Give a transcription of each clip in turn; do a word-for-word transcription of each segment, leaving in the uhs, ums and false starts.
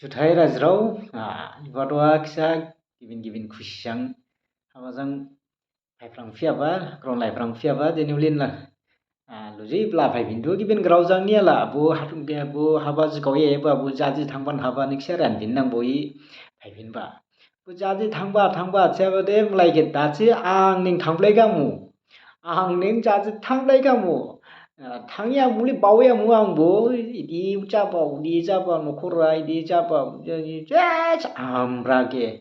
Juthai rajirao, ah, ibaduha kisa gibin gibin khusi jang, haba jang phaiphrang phiyaba, gron laiphrang phiyaba, dini ulin la, ah, luji bla phaiphindu, gibin grao jang niyala, bo hatung ge, bo haba jikao ye, ba bo jaji thangban haba niksa ran bin nang boi phaiphinba. Bo jaji thangba, thangba, seba de mlai khe dasi ang ning thangblai gamu. Ang ning jaji thangblai gamu. Ah, thangya muli baoya mu ang bo, idi jaba, udi jaba, nokhora idi jaba, udi jaba, amra ge.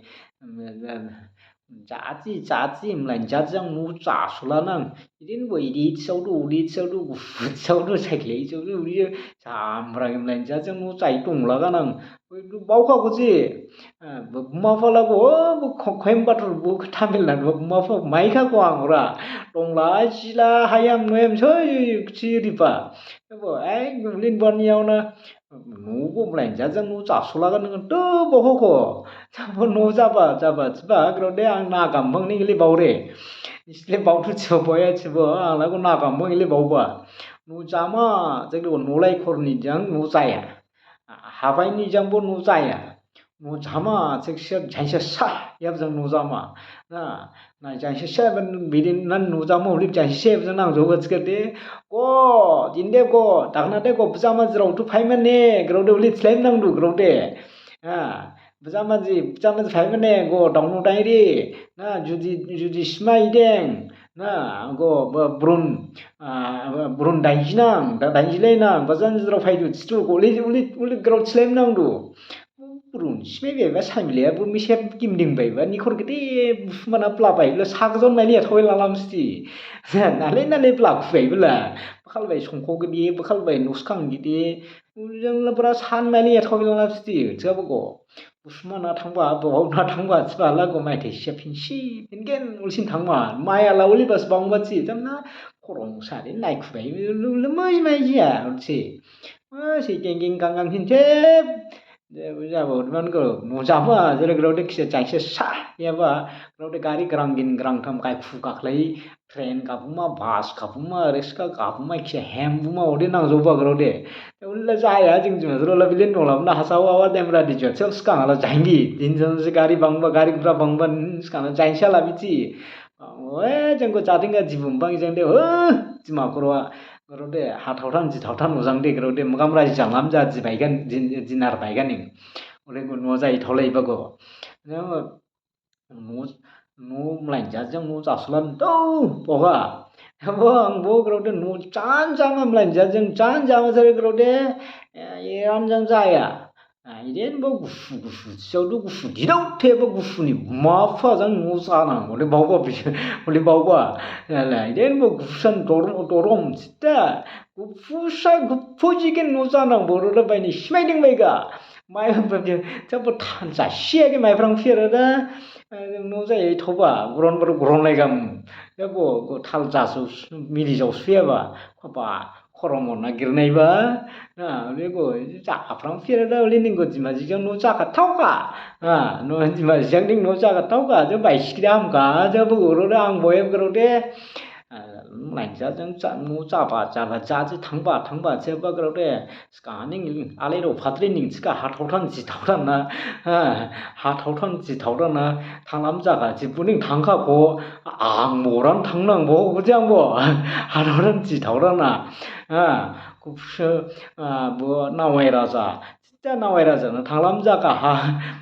Jaji, jaji, mlai jaji ang nu jasula nang. Idin bo idi saodu, udi saodu, gufu saodu, saikle saodu, udi amra ge mlai jaji ang nu jai tongla ganang. Baokha guji. Ah, bo buma phala bo, oh, bo Ko-, Coimbatore bo Tamil Nadu bo buma pha maikha ko ang ora. Tongla, jila, hayam, noyam, soi, si riba. Bo, ai, gumlin ban yaona. Nu bo mlai jaji ang nu jasula ganang to bo hoko. Bo nu jaba, jaba, jiba, grode ang na gampang ni gili baore. Isle baotu jiba boya jiba, ang lago na gampang gili baoba. Nu jama, jekde bo nolai khorni jang nu jaya. Habaini jangbo nu jaya. Nu jama, sek sek jainsa sa, yab jang nu jama. Na, na jainsa sa, ban bidin nan nu jama, ulip jainsa sa, yab jang nang joba jikade. Ko, jinde ko, dakna de ko, bujama jirao tu phaimane, grao de ulip slem nang du, grao de. Ha, bujama ji, bujama ji phaimane, ko, dong nu dai ri. Na, judi, judi smai deng. Na, go, ba, brun, ah, brun dainjinang, da dainjilainang, bajan jidrao phaidu, situ, go, uli, uli, uli, grao chilaimnang du. Brun, simai baiba, saimile, bo mise gimding baiba, nikhor gede, busumana pla baiba, sakjon maili athoi lalam siti. Nale, nale pla khu baiba la. Bakhal bai songkho gede, bakhal bai nuskang gede, ujang la bra san maili athoi lalam siti, chaba go. Busumana thangba, baona thangba, sibala go maithai sia phinsi, phingen ulsin thangma, maya la uli bas bangba si, jamna khorong sari naikhubai, lu-, lu-, lumai mai jia, ulsi. Ma si geng geng gang gang phinse, je, jabo, man go, nu jama, jere grao de kisa chaise sa, yaba, grao de gari grang gin grang tham kai khu kaklai, Train gabuma, bus gabuma, rickshaw gabuma, khe hem buma, ode nangjaoba grao de. Ula jaya, jing jima jrao la bilin dong la, na hasa wa wa dem ra di jot, sel skang la janggi. Din jang se gari bangba, gari gura bangba, skang la jangsa la biti. Oe, jang ko jating ga jibum bang jang de, oh, jima grao, grao de, ha thao than, ji thao than, ujang de, grao de, mugam ra ji jang lam ja, ji baigan, ji, ji nar baigan ning. Ode ko no jai tholai ba go. Nu, nu mlainjajang nu jaslan dou, boga. Bo ang bo grao de nu janjang mlainjajang janjang sari grao de, eh, iran jang jaya. Ah, iden bo gufu, gufu, siau du gufu, didau the bo gufu ni, mapha jang nu janang, ole baoba bi, ole baoba. Ala, iden bo gufu san dorom, dorom, sita, gufu sa, gufu jigen nu janang, bo role baini, simaiding baiga. Mai, jabo thansa, siya ke maiphrang phira da, eh, nu jai thoba, gron baru gron laigam. Jabo, go thal jasu, mili jau suyaba, khaba, khoromo na girnaiba. Na, bego, japhrang phira da, uli ning go jima jijang nu jaka thaoka. Na, nu jima jijang ning nu jaka thaoka, jabo bai sikri hamka, jabo goro da, ang boyem goro de. Ah, lainja jang ja, nu jaba, jaba, jaji thangba, thangba, jaba grao de. Sgang ning, alai rao phatri ning, sgang ha thao than, ji thao than na. Ah, ha thao than, ji thao than na. Thanglam jaga, ji buning thangkha ko. Ang moran thangnang bo, bujang bo. Ha thao than, ji thao than na. Ah, kubse, ah, bo nawai raja. Sita nawai raja na. Thanglam jaga ha.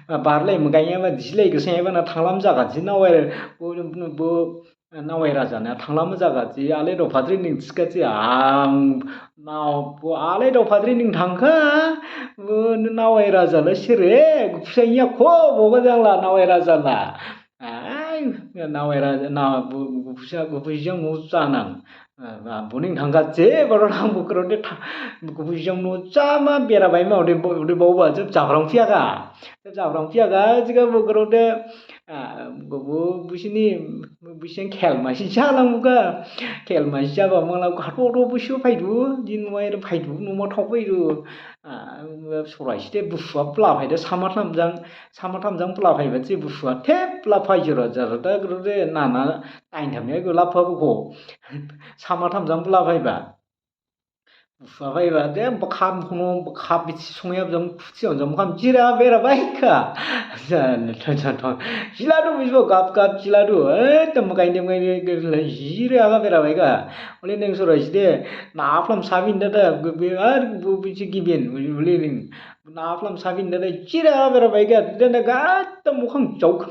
Barlai mgaiya ba, jilai gusaiya ba na. Thanglam jaga, ji nawai, bo, bo, Nawai raja na thanglam jaga ji, ale dophatri ning thikha ji, ang nao, bo ale dophatri ning thangkha, bo nawai raja la sire, gupsaiya kho, bo ga jangla nawai raja la. Ai, nawai raja, na, bo, gupsa, gupsaiya mu janang. Ah, bo ning thangkha je, boro nang bo grao de tha, gupsaiya mu jama bera baima, ode bo, ode bo ba, jab japhrang phiyakha. Jab japhrang phiyakha, jiga bo grao de, Ah, bo, bo, busini, busini khel masi jalang buka. Khel masi jaba mangla, hatho, tho, busu phaidu, din wai phaidu, numa thok phaidu. Ah, sorai site busua pla phaida, sama thamjang, sama thamjang pla phaiba, je busua thep pla phai jora jara, da grao de, nana, tain thamya go lapha buko. Sama thamjang pla phaiba. Bufa phaiba de bakham khono, bakham bithi songyab jam, khuthi jam, jam kham jira bera baikha. Jan, thon, thon, thon. Jiladu bisbo gap gap jiladu. Eh, tem kai dem kai de la jira ga bera baikha. Ole neng sora jide. Naphlam sabin dada, ar bu bithi gibin. Ole neng. Naphlam sabin dada jira bera baikha. Dada gata mukhang jauk.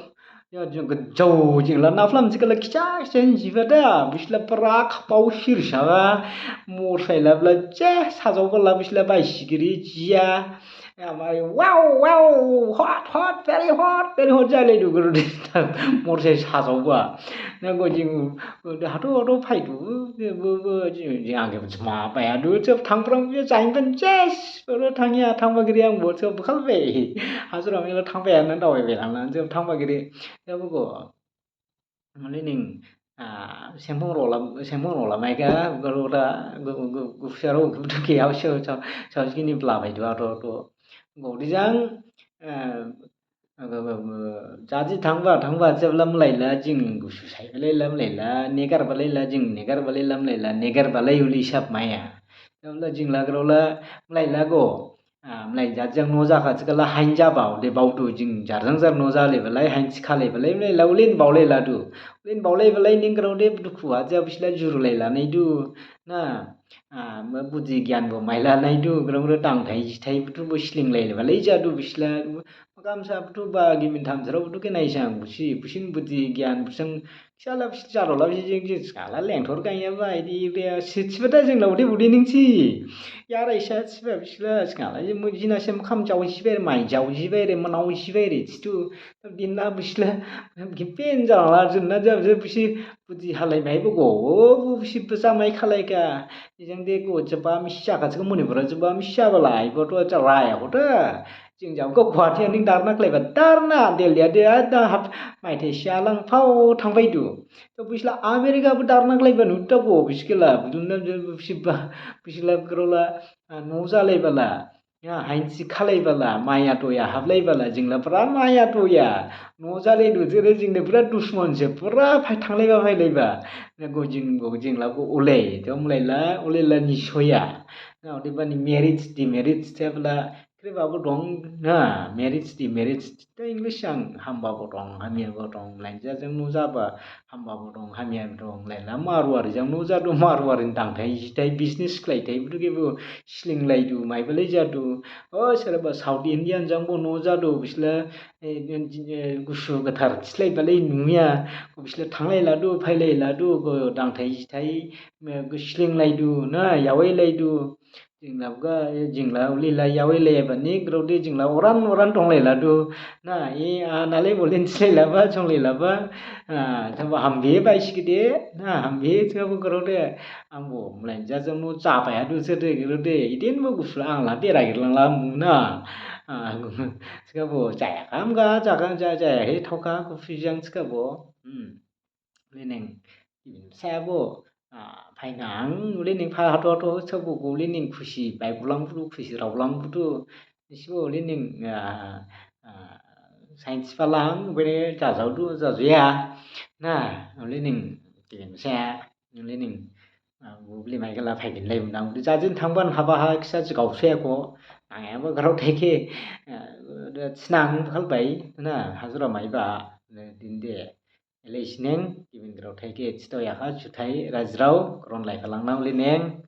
Ya, jing gajau jing la naphlam jikala kicha sen jiba da, bisla pra khapau sir saba, morsai labla je, sajauba la bisla bai sigiri jiya. Ya, mari, wow, wow, hot, hot, very hot, very hot, jalai du guru de, morsai sajauba. Na go jing, hato, hato phaidu, bo, bo, jing, jing angke ma baya du, jab thangprang, jing jain ban, yes, oro thangya, thangba giri ang bo, jab khal be. Hajura mela thangba ya, na dawai be, na, jab thangba giri. Yabo go, mane ning, ah, sengphong rola, sengphong rola maikha, garo da, gu, gu, gu, gusaro, gu, duki, hao, sao, sao, sao, gini bla bai du, ato, to. Go, dijang, eh, gu, gu, gu, jaji thangba, thangba, jebla mlaila, jing gusu sai balaila, mlaila, negar balaila, jing negar balaila, mlaila, negar balai uli sap maya. Jebla jing la garo la, mlaila go. Ah, mlai jat jang no jakha, thikhala hain jaba, ode baodu jing jar jang jar no jale balai, hain thikha lai balai, mlai la ulen baolai ladu. Ulen baolai balai ning grao de dukhu ha, ja bisla juru lai lanai du. Na, ah, ma budi gyan bo mai lanai du, grao grao dangthai jithai buthu bo sling lai balai jadu bisla. Makamsa buthu ba gimin thamsarao buthu khe naisang, busi, busin budi gyan, busang Sala bisi jaro la bisi jing jing sala lengthor kanya ba idi bre si siba da jing la udi udi ning si. Yara isa siba bisi la sala jing mu jina sem kham jau jibai re mai jau jibai re manau jibai re situ. Din la bisi la gipen jaro la jun na jab jab bisi budi halai mai bo go bu bisi basa mai khalai ka. Jing de go jaba misi jaka jika muni bora jaba misi jaba lai bo to ja raya ho da. Jing jam kho Guwahati ha ning dharna khlaiba, dharna, Delhi ha de, a, da hap, maithai sia lang phao thangbaidu. To bisla America bo dharna khlaiba nu ta bo, biskila, budun na, bisla, bisla grao la, a, no jalai bala, ya, hain thikha lai bala, maya toya haplai bala, jing la pura maya toya, no jalai du, jere jing de pura dusmon se, pura phai thanglaiba, phailaiba. Na go jing, go jing la go ulai, to mlai la, ulai la nisoya. Na, odebani marriage, demarriage, thebla, Khrip ha bo dong, na, marriage di, marriage di, ta English ang hamba bo dong, hamya bo dong, lainja jang no jaba, hamba bo dong, hamya bo dong, laila Marwari jang no jadu, Marwari ni dangthai, jithai, business khlaithai, buthu khe bo sling laidu, maiba lai jadu, o, sereba South Indian jang bo no jadu, bisla, eh, eh, gusu gathar, slai balai nuya, ko bisla thanglai ladu, phailai ladu, ko dangthai, jithai, me, ko sling laidu, na, yawai laidu, Jing la bga, jing la uli la yawi le bani, grao de jing la oran oran thonglai ladu. Na, i, a, nalai bolin silai laba, songlai laba. A, thaba hambi bai sikide, na, hambi thaba grao de. Ang bo mlai jajang no chapai adu sede grao de. Idin bo gusla ang la bera girlang la mu na. A, thaba jaya kam ga, jakam ja, jaya he thoka, kufi jang thaba. Hmm. Uli ning, gibin sa bo, a, phainang, uli ning pha hato hato, sabo go uli ning khusi, bai gulang buthu, khusi rao gulang buthu, isibo uli ning, a, a, science phalang, bene jajaodu, jajaoya, na, uli ning, gibin sa, uli ning, a, bubli mai gala phaibin lai mnang, uli jajin thangban haba ha, kisa jigao se ko, nang yaba grao thai khe, a, sinang khalbai, na, hajura maiba, dinde. Elei sineng, gibin grao thai khe, thito yakha, juthai, rajrao, kron lai phalang nang uli ning.